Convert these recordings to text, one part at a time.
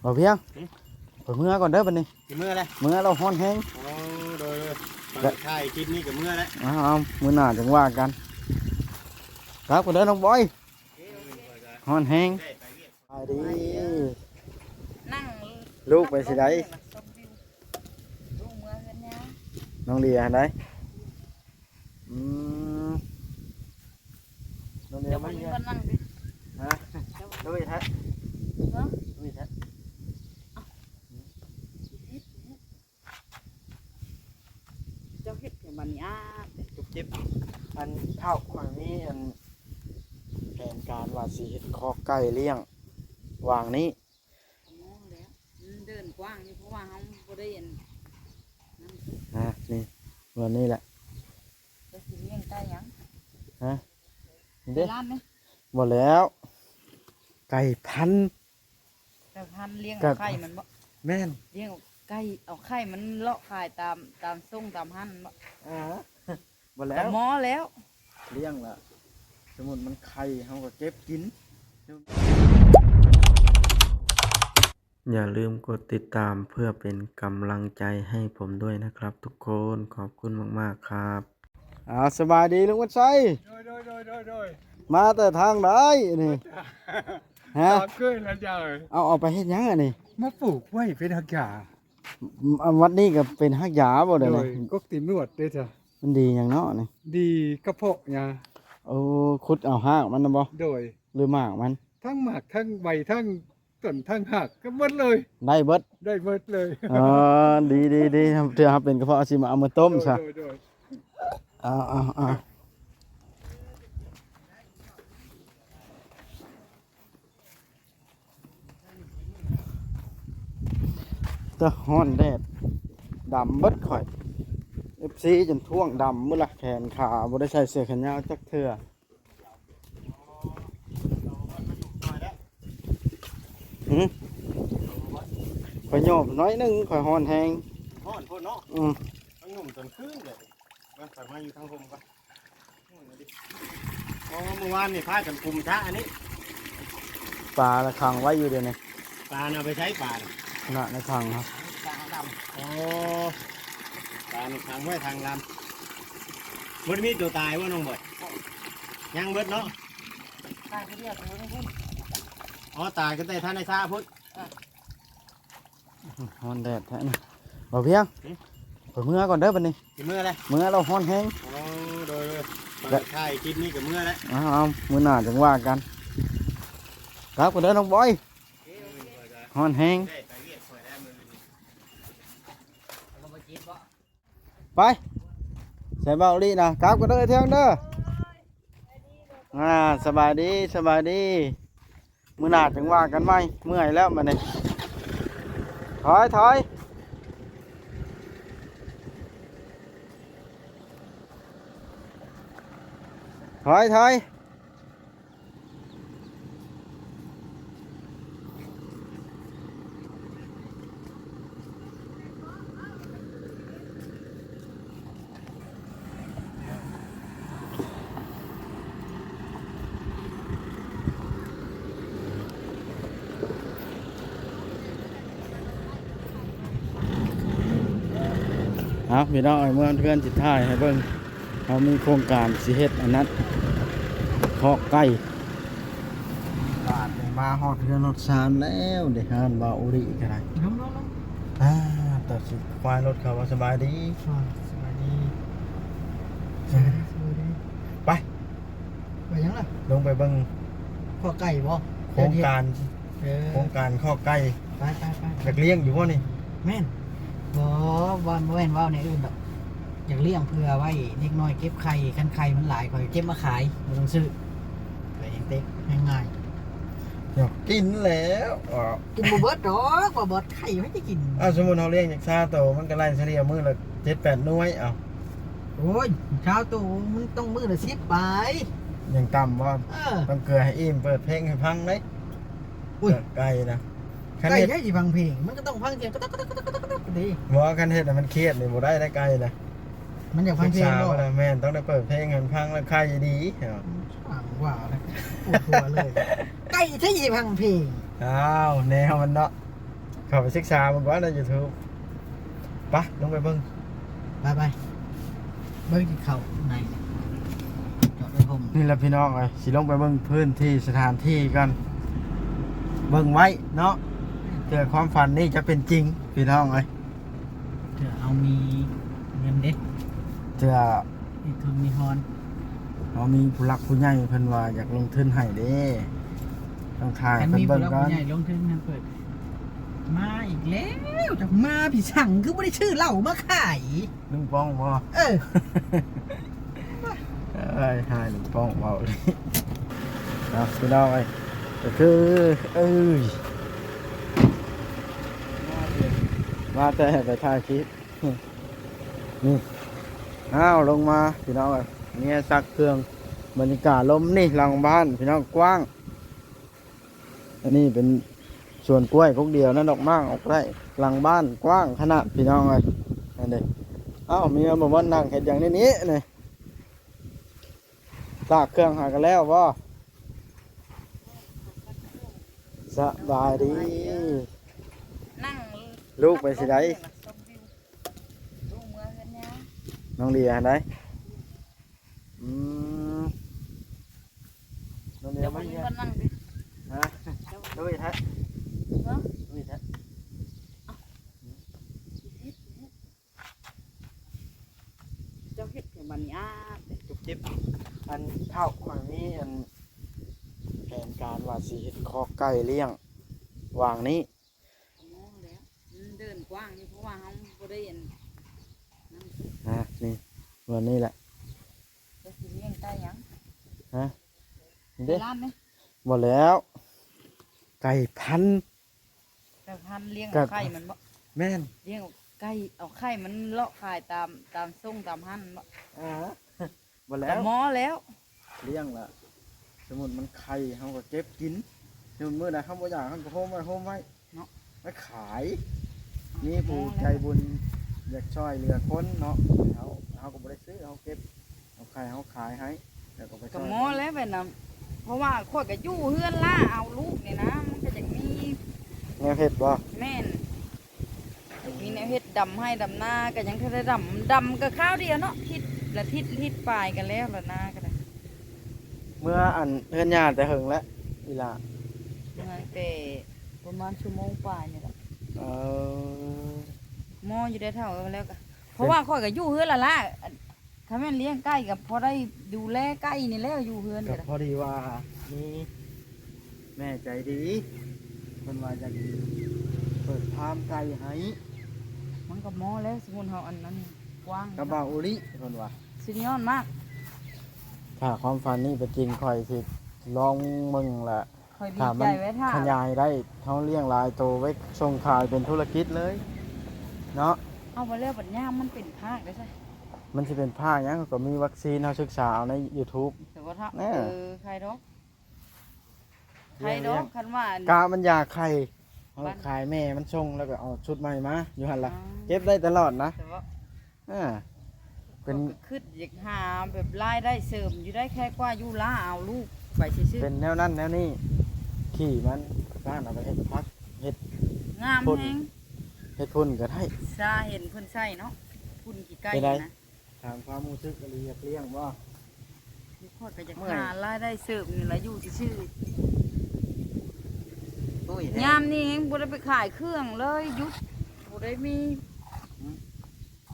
ບໍ່ພຽງ ຫຶ? ຂ້ອຍເມືອກ່ອນເດີບັດນີ້. ຊິເມືອແລ້ວ? ເມືອແລ້ວ ຮ້ອນແຮງ. ໂອ້ ໂດຍໆ ຂ້ອຍກໍຖ່າຍຄລິບນີ້ກໍເມືອແລ້ວ. ເອົາໆ ມື້ໜ້າຈັ່ງວ່າກັນ. ກັບກັນເດີນ້ອງບອຍ. ໂດຍ ຮ້ອນແຮງ. ສະບາຍດີ. ນັ່ງ ລູກໄປຊິໃດ? ຊົມວິວ. ລູກເມືອເຮືອນຍາ. ນ້ອງເດອັນໃດ? ອືມ ນ້ອງເດ ເຈົ້າບໍ່ມີບ່ອນນັ່ງຕິ? ຮະ? ເຈົ້າ ລຸຍແທ້. ເນາະ ລຸຍແທ້. ເຈົ້າເຮັດຫຍັງບັດນີ້? ອາ ຈຸບຈິບ. ອັນເຖົ້າ ຂ້ອຍມີອັນແຜນການວ່າຊິເຮັດຄອກໄກ່ລ້ຽງຫວ່າງນີ້. ໂອ້ ແລ້ວ ມັນເດີນກວ້າງຢູ່ ເພາະວ່າເຮົາບໍ່ໄດ້ອັນນັ້ນ. ອາ ນີ້ ບ່ອນນີ້ແຫຼະ. ຈະຊິລ້ຽງໄກ່ຫຍັງ? ຮະ? ນີ້ເດ້. ໄກ່ລ້ານນີ້? ບໍ່ແລ້ວ ໄກ່ພັນ. ແຕ່ພັນລ້ຽງ ກະ ເອົາໄຂ່ມັນບໍ? ແມ່ນ ລ້ຽງເອົາໄກ່ ເອົາໄຂ່ມັນເລາະຂາຍຕາມ ຕາມສົ່ງຕາມຮ້ານແມ່ນບໍ? ອາ ບໍ່ແລ້ວ ໝໍແລ້ວ ລ້ຽງລະ ສົມມຸດມັນໄຂ່ ເຮົາກໍເກັບກິນ. ຢ່າລືມກົດຕິດຕາມເພື່ອເປັນກຳລັງໃຈໃຫ້ຜົມດ້ວຍນະຄັບທຸກຄົນ. ຂອບຄຸນມາກໆຄັບ. ອ້າວ ສະບາຍດີລຸງວັນໄຊ. ໂດຍໆໆໆໆ. ມາແຕ່ທາງໃດນີ້? ຮະ? ຕາມເຄີຍລະເຈົ້າ. ເອົາ ເອົາໄປເຮັດຫຍັງອັນນີ້? ມາປູກໄວ້ເປັນຮາກຢາ. ອາ ວັດນີ້ກໍເປັນຮາກຢາບໍ່? ໂດຍ ນີ້ ກົກຕີນນວດເດ້ຈ້ະ. ມັນດີຫຍັງເນາະນີ້? ດີກະເພາະຫຍັງ. ໂອ້ ຂຸດເອົາຮາກມັນນະບໍ? ໂດຍ ຫຼືໝາກມັນ? ທັງໝາກ ທັງໃບ ທັງ ຕົ້ນທາງຮາກກໍໝົດເລີຍ. ໄດ້ເບິດ ໄດ້ເບິດເລີຍ. ອໍ ດີໆໆ ເທື່ອເຮົາເປັນກະເພາະ ເຮົາຊິມາເອົາມາຕົ້ມຊະ. ໂດຍໆໆ. ເອົາໆໆ ແຕ່ຮ້ອນແດດ ດຳເບິດຂ້ອຍ ເອັຟຊີຈົນທ້ວງດຳໝົດລະ ແຂນຂາ ບໍ່ໄດ້ໃສ່ເສື້ອແຂນຍາວຈັກເທື່ອ. ຫື? ຂ້ອຍຫຍອບໜ້ອຍໜຶ່ງ ຂ້ອຍຮ້ອນແຮງ. ຮ້ອນໂພດເນາະ. ອືມ ມັນຫຸ່ມຈົນຄືນເລີຍ. ມາ ຂ້ອຍມາຢູ່ທາງຮົ່ມກ່ອນ. ໂອ້ ມື້ວານນີ້ພາກັນກຸມທະອັນນີ້ ປາລະຂັງໄວ້ຢູ່ດຽວນີ້. ປານເອົາໄປໃສ? ປານະ ໃນຖັງຫັ້ນ. ໂອ້ ປານະຂັງໄວ້ຖັງດຳ. ບໍ່ໄດ້ມີຕົວຕາຍບໍ່ນ້ອງບອຍ? ຍັງເບິດເນາະ. ຕາຍຄືດຽວ ໂຕໜຶ່ງພຸ້ນ. ອໍ ຕາຍກໍແຕ່ທາງໃນຊາພຸ້ນ. ຮ້ອນແດດແທ້ນີ້ ບໍ່ພຽງ. ຫຶ? ຂ້ອຍເມືອກ່ອນເດີບັດນີ້. ຊິເມືອແລ້ວ? ເມືອແລ້ວ ຮ້ອນແຮງ. ໂອ້ ໂດຍໆ ຂ້ອຍກໍຖ່າຍຄລິບນີ້ກໍເມືອແລ້ວ. ເອົາໆ ມື້ໜ້າຈັ່ງວ່າກັນ. ກັບກັນເດີນ້ອງບອຍ. ຮ້ອນແຮງ. ໄປ ໃສ່ເບົາລີນະ ກັບກັນເດີເທື່ອງເດີ. ອ່າ ສະບາຍດີ ສະບາຍດີ. ມື້ໜ້າຈັ່ງວ່າກັນໃໝ່. ເມື່ອຍແລ້ວບັດນີ້. ຖອຍ ຖອຍ ຖອຍ ຖອຍ. ເອົາ ພີ່ນ້ອງເອີຍ ເມືອເພື່ອນຊິຖ່າຍໃຫ້ເບິ່ງ. ເຮົາມີໂຄງການຊິເຮັດອັນນັ້ນ ຄອກໄກ່. ບາດນີ້ມາຮອດເຮືອນຮອດຊານແລ້ວເດ້ ຮ້ານບ່າວອຸລິກໍໄດ້. ລົງໆໆ. ອ່າ ຕອນຊິຄວາຍລົດເຂົ້າວ່າ. ສະບາຍດີ. ອ່າ ສະບາຍດີ ສະບາຍດີ ສະບາຍດີ. ໄປ ໄປຫຍັງລະ? ລົງໄປເບິ່ງ ຄອກໄກ່ບໍ່? ໂຄງການ ເອີ ໂຄງການຄອກໄກ່. ໄປໆໆໆ. ຢາກລ້ຽງຢູ່ບໍ່ນີ້? ແມ່ນ ບໍ່ ບໍ່ ບໍ່ແມ່ນເວົ້າແນວອື່ນດອກ ຢາກລ້ຽງເພື່ອໄວ້ເດັກນ້ອຍເກັບໄຂ່ ຄັນໄຂ່ມັນຫຼາຍ ຂ້ອຍເກັບມາຂາຍ ບໍ່ຕ້ອງຊື້ ຂ້ອຍເຮັດເຕັກ ງ່າຍໆ. ຢາກກິນແລ້ວ ກິນບໍ່ເບິດດອກ ບໍ່ເບິດ ໄຂ່ໃຜຈະກິນ. ອ້າວ ສົມມຸດເຮົາລ້ຽງຈັກຊາວໂຕ ມັນກໍໄລ່ສະເລ່ຍມື້ລະເຈັດແປດໜ່ວຍ. ເອົ້າ ໂອ້ຍ ຊາວໂຕມັນຕ້ອງມື້ລະສິບປາຍ ຍັງຕ່ຳບໍ່? ເອີ ຕ້ອງເກືອໃຫ້ອີ່ມ ເປີດເພງໃຫ້ຟັງເດ້. ອຸ້ຍ ໄກ່ນະ ຄັນ ໄກ່ ເຮັດ ໃຫ້ຊິຟັງເພງ ມັນກໍຕ້ອງຟັງສຽງກະຕັກກະຕັກກະຕັກກະຕັກກະຕັກເດ້. ບໍ່ ຄັນເຮັດໃຫ້ມັນຄຽດນີ້ບໍ່ໄດ້ເດ້ໄກ່ນະ. ມັນຢາກຟັງເພງບໍ່? ສຶກສາໄວ້ແລ້ວ ແມ່ນ ຕ້ອງໄດ້ເປີດເພງໃຫ້ມັນຟັງ ແລ້ວໄຂ່ດີ. ຊ່າງວ່າແລ້ວ ປວດຫົວເລີຍ ໄກ່ໃຫ້ຊິຟັງເພງ. ອ້າວ ແນວມັນເນາະ. ເຂົ້າໄປສຶກສາເບິ່ງກ່ອນໃນ YouTube ປະ ລົງໄປເບິ່ງ ໄປໆ ເບິ່ງທີ່ເຂົ້າໃນ ເຈາະໄດ້ຫົ່ມ ນີ້ແຫຼະພີ່ນ້ອງເອີຍ ຊິລົງໄປເບິ່ງພື້ນທີ່ສະຖານທີ່ກ່ອນ ເບິ່ງໄວ້ເນາະ ເທື່ອຄວາມຝັນນີ້ຈະເປັນຈິງພີ່ນ້ອງເອີຍ ເທື່ອເຮົາມີເງິນເດ້ ເທື່ອ ມີທຶນມີຮອນ ເຮົາມີຜູ້ຫຼັກຜູ້ໃຫຍ່ເພິ່ນວ່າຢາກລົງທຶນໃຫ້ເດ້ ຕ້ອງຖ່າຍໃຫ້ເພິ່ນເບິ່ງກ່ອນ ຄັນມີຜູ້ຫຼັກຜູ້ໃຫຍ່ລົງທຶນໃຫ້ເພິ່ນ ມາອີກແລ້ວ ຈັກມາພີ້ສັງ ຄືບໍ່ໄດ້ຊື້ເຫຼົ້າມາຂາຍ ລຸງປ້ອງບໍ່? ເອີ ເອີຍ ຫາລຸງປ້ອງເວົ້າເລີຍ ເອົາ ພີ່ນ້ອງເອີຍ ກໍຄື ເອີຍ ມາແຕ່ໄປຖ່າຍຄລິບ ນີ້ ອ້າວ ລົງມາພີ່ນ້ອງເອີຍ ເມຍຊັກເຄື່ອງ ບັນຍາກາດລົມນີ້ ຫຼັງບ້ານພີ່ນ້ອງ ກວ້າງ ອັນນີ້ເປັນສວນກ້ວຍກົກດຽວນະ ດອກໝາກອອກໄດ້ ຫຼັງບ້ານກວ້າງຂະໜາດພີ່ນ້ອງເອີຍ ນັ້ນເດ້ ອ້າວ ເມຍບໍ່ມານັ່ງເຮັດຫຍັງໃນນີ້ນີ້ ຊັກເຄື່ອງຫາກັນແລ້ວບໍ່? ສະບາຍດີ ນັ່ງ ລູກໄປຊິໃດ? ນ້ອງເດຍຫັ້ນໃດ? ອືມ ນ້ອງເດຍມາຮຽນ ຮະ? ເຈົ້າ ເຈົ້າເຮັດໃຫ້ ເນາະ ເຈົ້າເຮັດໃຫ້ ເຈົ້າເຮັດໃຫ້ມັນຍາກ ຈຸບຈິບ ອັນເຖົ້າຂ້ອຍມີອັນແຜນການວ່າຊິເຮັດຄອກໄກ່ລ້ຽງ ຫວ່າງນີ້ ກໍມອງແລ້ວ ມັນເດີນກວ້າງຢູ່ ເພາະວ່າເຮົາບໍ່ໄດ້ອັນນັ້ນ ອ່າ ນີ້ ວັນນີ້ແຫຼະ ຈະຊິລ້ຽງໄກ່ຫຍັງ? ຮະ? ນີ້ເດ້ ໄກ່ລ້ານເດ້? ບໍ່ແລ້ວ ໄກ່ພັນ ໄກ່ພັນລ້ຽງເອົາໄຂ່ມັນບໍ? ແມ່ນ ລ້ຽງເອົາໄກ່ ເອົາໄຂ່ມັນເລາະຂາຍຕາມ ຕາມສົ່ງຕາມຮ້ານບໍ? ອ່າ ບໍ່ແລ້ວ ກໍມໍແລ້ວ ລ້ຽງລະ ສົມມຸດມັນໄຂ່ ເຮົາກໍເກັບກິນ ສົມມຸດມື້ໃດເຮົາບໍ່ຢາກ ເຮົາກໍໂຮມໄວ້ ໂຮມໄວ້ເນາະ ໄວ້ຂາຍ ມີຜູ້ໃຈບຸນຢາກຊ່ອຍເຫຼືອຄົນເນາະ ເຮົາ ເຮົາກໍບໍ່ໄດ້ຊື້ ເຮົາເກັບເອົາໄຂ່ ເຮົາຂາຍໃຫ້ ແລ້ວກໍໄປຊ່ອຍ ກໍມໍແລ້ວແບບນັ້ນ ເພາະວ່າຂ້ອຍກໍຢູ່ເຮືອນລ້າເອົາລູກນີ້ນະ ມັນກໍຢາກມີແນວເຮັດບໍ? ແມ່ນ ມີແນວເຮັດ ດຳໄຮ່ດຳນາກໍຍັງທັນໄດ້ດຳ ດຳກໍຄາວດຽວເນາະ ທິດລະທິດ ທິດປາຍກໍແລ້ວລະນາກໍໄດ້ ເມື່ອອັນເຮືອນຍ່າແຕ່ເຫິງແລ້ວອີ່ຫຼ້າ? ເມື່ອແຕ່ປະມານຊົ່ວໂມງປາຍນີ້ແຫຼະ ເອີ ໝໍຢູ່ໄດ້ເຖົ້າແລ້ວກໍ ເພາະວ່າຂ້ອຍກໍຢູ່ເຮືອນລະລະ ຄັນແມ່ນລ້ຽງໄກ່ກໍພໍໄດ້ດູແລໄກ່ນີ້ແຫຼະ ຢູ່ເຮືອນກໍ ກໍພໍດີວ່າມີແມ່ໃຈດີ ເພິ່ນວ່າຢາກເປີດຟາມໄກ່ໃຫ້ ມັນກໍເໝາະແລ້ວ ສົມມຸດເຮົາອັນນັ້ນກວ້າງ ກັບບ່າວໂອລິ ເພິ່ນວ່າສຸດຍອດມາກ ຖ້າຄວາມຝັນນີ້ເປັນຈິງ ຂ້ອຍຊິລອງເບິ່ງລະ ຂ້ອຍດີໃຈໄວ້ຖ້າ ຖ້າມັນຂະຫຍາຍໄດ້ ເຮົາລ້ຽງຫຼາຍໂຕໄວ້ສົ່ງຂາຍເປັນທຸລະກິດເລີຍເນາະ ເອົາໄປແລ້ວບັດຍາມມັນເປັນພາກເດ້ຊະ ມັນຊິເປັນພາກຫຍັງ ກໍມີວັກຊີນ ເຮົາສຶກສາເອົາໃນຢູທູບ ແມ່ນບໍ່ເຖົ້າ? ເອີ ໄຄດອກ ໄຄດອກ ຄັນວ່າ ກະມັນຢາກໄຂ່ ເຮົາຂາຍແມ່ມັນສົ່ງ ແລ້ວກໍເອົາຊຸດໃໝ່ມາ ຢູ່ຫັ້ນລະ ເກັບໄດ້ຕະຫຼອດນະ ເອີ ເປັນ ຂ້ອຍກໍຄິດຢາກຫາແບບລາຍໄດ້ເສີມຢູ່ໄດ໋ ແຄ່ກວ່າຢູ່ລາເອົາລູກໄປຊື່ໆ ເປັນແນວນັ້ນແນວນີ້ ຂີ້ມັນ ຊານເອົາໄປເຮັດຜັກ ເຮັດ ງາມແຮງ ເຮັດຝຸ່ນກໍໄດ້ ຊາເຫັນເພິ່ນໃສ່ເນາະ ຝຸ່ນຂີ້ໄກ່ນະ ຖາມຄວາມຮູ້ສຶກ ອີ່ຫຼີ ຢາກລ້ຽງບໍ່? ຂ້ອຍກໍຢາກຫາລາຍໄດ້ເສີມນີ້ລະ ຢູ່ຊື່ໆ ຍາມນີ້ຍັງບໍ່ໄດ້ໄປຂາຍເຄື່ອງເລີຍ ຢຸດ ບໍ່ໄດ້ມີ ຫືມ?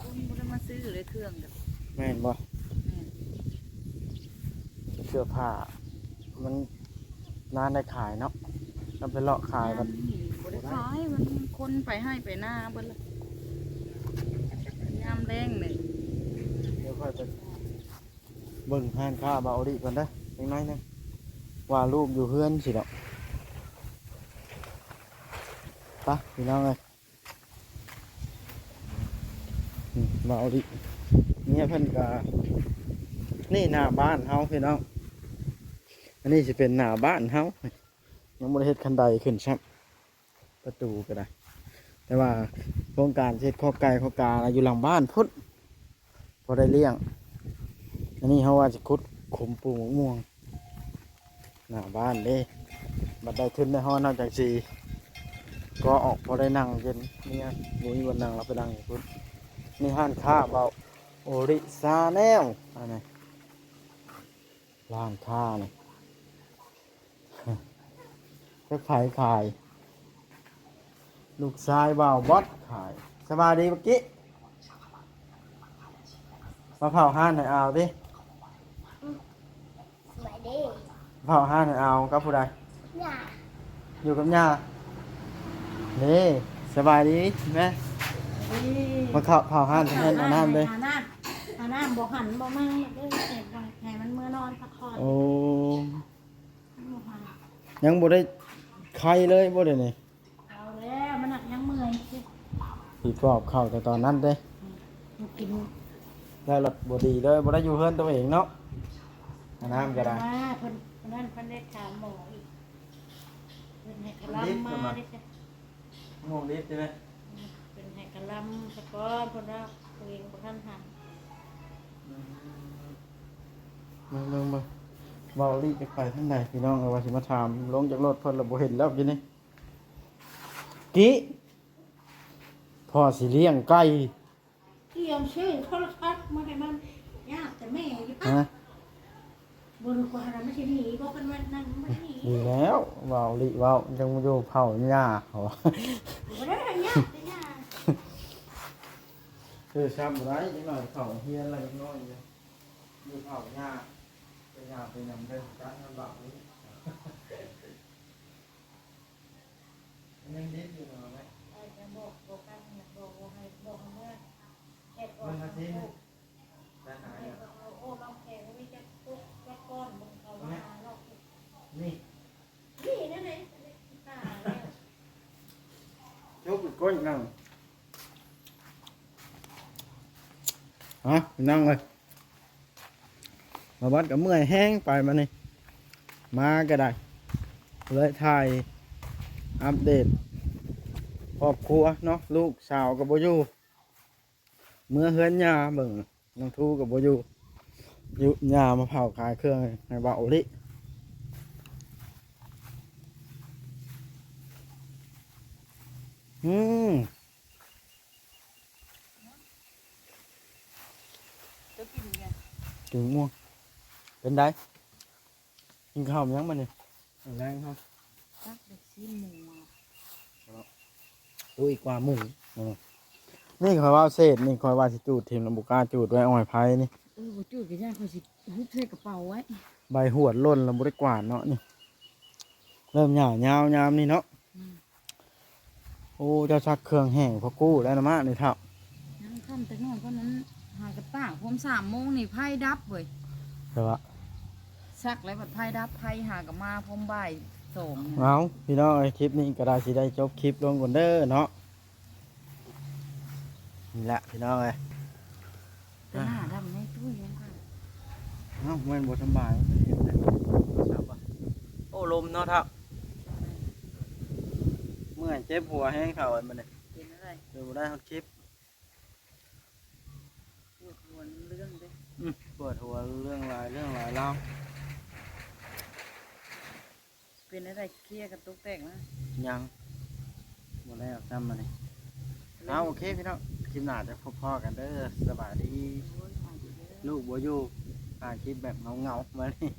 ຄົນບໍ່ໄດ້ມາຊື້ເລີຍເຄື່ອງກໍ ແມ່ນບໍ່? ແມ່ນ ເສື້ອຜ້າມັນນານໄດ້ຂາຍເນາະ ຕ້ອງໄປເລາະຂາຍກັນ ຍາມນີ້ບໍ່ໄດ້ຂາຍ ມັນຄົນໄປໄຮ່ໄປນາເບິດລະ ຍາມແລ້ງນີ້ ດຽວຂ້ອຍໄປ ເບິ່ງຮ້ານຄ້າບ່າວໂອລິກ່ອນເດີ ຈັກໜ້ອຍໜຶ່ງ ວ່າລູກຢູ່ເຮືອນຊິດອກ ໄປພີ່ນ້ອງເອີຍ ອືມ ບ່າວໂອລິ ເມຍເພິ່ນກະ ນີ້ໜ້າບ້ານເຮົາພີ່ນ້ອງ ອັນນີ້ຊິເປັນໜ້າບ້ານເຮົາ ຍັງບໍ່ໄດ້ເຮັດຄັນໄດຂຶ້ນຊ້ຳ ປະຕູກໍໄດ້ ແຕ່ວ່າໂຄງການເຮັດຄອກໄກ່ຄອກກາຢູ່ຫຼັງບ້ານພຸ້ນ ພໍໄດ້ລ້ຽງ ອັນນີ້ເຮົາວ່າຊິຂຸດຂຸມປູກໝາກມ່ວງ ໜ້າບ້ານເດ້ ບັດໄດ້ທຶນໄດ້ຮອນເຮົາຈັ່ງຊິ ກໍອອກ ພໍໄດ້ນັ່ງເຢັນ ເມຍບໍ່ມີບ່ອນນັ່ງ ລາວໄປນັ່ງຢູ່ພຸ້ນ. ນີ້ຮ້ານຄ້າເບົາໂອລິຊາແນວ ອັນນີ້ ຮ້ານຄ້ານີ້ ຈັກໃຜຂາຍ ລູກຊາຍບ່າວບອດຂາຍ. ສະບາຍດີບັກກິ ມາເຝົ້າຮ້ານໃຫ້ອາວຕິ. ສະບາຍດີ. ເຝົ້າຮ້ານໃຫ້ອາວກັບຜູ້ໃດ? ຍ່າ. ຢູ່ກັບຍ່າ. ນີ້ ສະບາຍດີແມ່. ດີ. ມາເຂົ້າ ເຝົ້າຮ້ານໃຫ້ອາວນ້ຳເດ້. ອາບນ້ຳ ອາບນ້ຳ ບໍ່ຫັນບໍ່ມາເດີ ໃຫ້ມັນເມືອນອນພັກຜ່ອນ. ໂອ້ ຍັງບໍ່ໄດ້ໄຄເລີຍບໍ່ດຽວນີ້? ເອົາແລ້ວ ມັນໜັກຍັງເມື່ອຍ. ຊິປອບເຂົ້າແຕ່ຕອນນັ້ນເດ້. ອືມ ກິນແລ້ວລະບໍ່ດີເລີຍ ບໍ່ໄດ້ຢູ່ເຮືອນຕົວເອງເນາະ. ອາບນ້ຳກໍໄດ້ ມາ ເພິ່ນ ເພິ່ນນັ້ນ ເພິ່ນໄດ້ຖາມໝໍອີກ ເພິ່ນໃຫ້ກະລຳມາເດ້. ງ່ວງດິບໃຊ່ໄໝ? ອືມ ເພິ່ນໃຫ້ກະລຳສະກ່ອນ ເພິ່ນວ່າຕົວເອງບໍ່ທັນຫັນ. ອືມ ເບິ່ງໆໆ ເວົ້າລີຈັກໄປທາງໃດ ພີ່ນ້ອງເອີຍ ວ່າຊິມາຖາມ ລົງຈາກລົດເພິ່ນລະບໍ່ເຫັນແລ້ວຢູ່ນີ້. ກິ ພໍ່ຊິລ້ຽງໄກ່ ກຽມຊື້ໂທລະທັດມາໃຫ້ມັນ ຍາກແຕ່ແມ່ຢູ່. ຮະ? ບໍ່ຮູ້ວ່າມັນຊິໜີບໍ່ ຄັນວ່ານັ້ນມັນໜີ. ດີແລ້ວ ເວົ້າລີເວົ້າ ຈັ່ງຢູ່ເຝົ້າຍ່າ ບໍ່ໄດ້ໃຫ້ຍາກແຕ່ຍ່າ ຊື້ຊ້ຳບໍ່ໄດ້ ຈັກໜ້ອຍເຂົ້າໂຮງຮຽນແລ້ວ ຍັງນ້ອຍຢູ່ ຢູ່ເຝົ້າຍ່າ ເປັນຫຍັງ ເປັນຫຍັງເດີ ຈັກນຳເວົ້ານີ້. ມັນຍັງດິບຢູ່ເນາະແມ່. ເອີ ຈັ່ງບອກ ບອກກັນ ບອກ ບອກໃຫ້ ບອກໃຫ້ເມືອ ແຂກອອກ ມັນມາຊິ ໄປຫາ ແຂກອອກ ໂອ້ ບາງແຂກມີຈັກຕຸກຈັກກ້ອນ ເບິ່ງເຂົາມາຫາເນາະ. ນີ້ ນີ້ນັ້ນເດ້ ຕາຍແລ້ວ ຈົກກ້ອນໜຶ່ງ. ຮະ ພີ່ນ້ອງເອີຍ ມາວັດກໍເມື່ອຍແຮງໄປມານີ້ ມາກໍໄດ້ ເລີຍຖ່າຍອັບເດດຄອບຄົວເນາະ. ລູກສາວກໍບໍ່ຢູ່ ເມືອເຮືອນຍ່າເບິ່ງ ນ້ອງທູກໍບໍ່ຢູ່ ຢູ່ຍ່າມາເຝົ້າຂາຍເຄື່ອງໃຫ້ບ່າວໂອລິ. ອືມ ຈະກິນຫຍັງ? ກິນໝວກ. ເປັນໃດ? ກິນເຂົ້າຫຍັງບັດນີ້? ຕອນແລງເຮົາ ຕັກໄດ້ຊີ້ນໝູ. ຕຸ້ຍກວ່າໝູ. ເອີ ນີ້ຂ້ອຍວ່າເສດນີ້ ຂ້ອຍວ່າຊິຈູດຖິ້ມ ແລ້ວບໍ່ກ້າຈູດໄວ້ ອ້ອຍໄຜ່ນີ້. ເອີ ບໍ່ຈູດກໍຢ້ານຂ້ອຍຊິຮຸບໃສ່ກະເປົາໄວ້. ໃບຫວດຫຼົ່ນແລ້ວບໍ່ໄດ້ກວາດເນາະນີ້. ເລີ່ມຍາວຍາວຍາມນີ້ເນາະ. ອືມ ໂອ້ ເຈົ້າຊັກເຄື່ອງແຫ້ງພໍກູ້ແລ້ວນະມະນີ້ເຖົ້າ. ຍັງຄ່ຳແຕ່ນ້ອຍ ເພາະນັ້ນຫາກະຕາກ ພວມສາມໂມງນີ້ໄຟດັບເວີຍ. ແຕ່ວ່າ ຊັກແລ້ວບັດໄຟດັບ ໄຟຫາກະມາພວມບ່າຍສອງ. ເອົາ ພີ່ນ້ອງເອີຍ ຄລິບນີ້ກໍໄດ້ ຊິໄດ້ຈົບຄລິບລົງກ່ອນເດີເນາະ. ນີ້ແຫຼະພີ່ນ້ອງເອີຍ ແຕ່ໜ້າດຳໃນຕູ້ຍັງຄ່ະ. ເອົ້າ ແມ່ນບໍ່ສຳບາຍ ເຮັດແລ້ວ. ໂອ້ ລົມເນາະເຖົ້າ. ເມື່ອຍເຈັບຫົວແຮງເຖົ້າ ອັນບັດນີ້ ເປັນອະໄລ ເດີບໍ່ໄດ້ຮອດຄລິບ. ປວດຫົວເລື່ອງເດ້. ອືມ ປວດຫົວເລື່ອງຫຼາຍເລື່ອງຫຼາຍລາວ. ເປັນແນວໃດ ເຄຍກັນຕົກແຕກມາ? ຍັງ ບໍ່ແລ້ວຊ້ຳມານີ້. ເອົາ ໂອເຄພີ່ນ້ອງ ຄລິບໜ້າຈະພົບພໍ້ກັນເດີ. ສະບາຍດີ. ໂອ້ຍ ສະບາຍດີເດີ. ລູກບໍ່ຢູ່ ຖ່າຍຄລິບແບບເຫງົາໆມານີ້.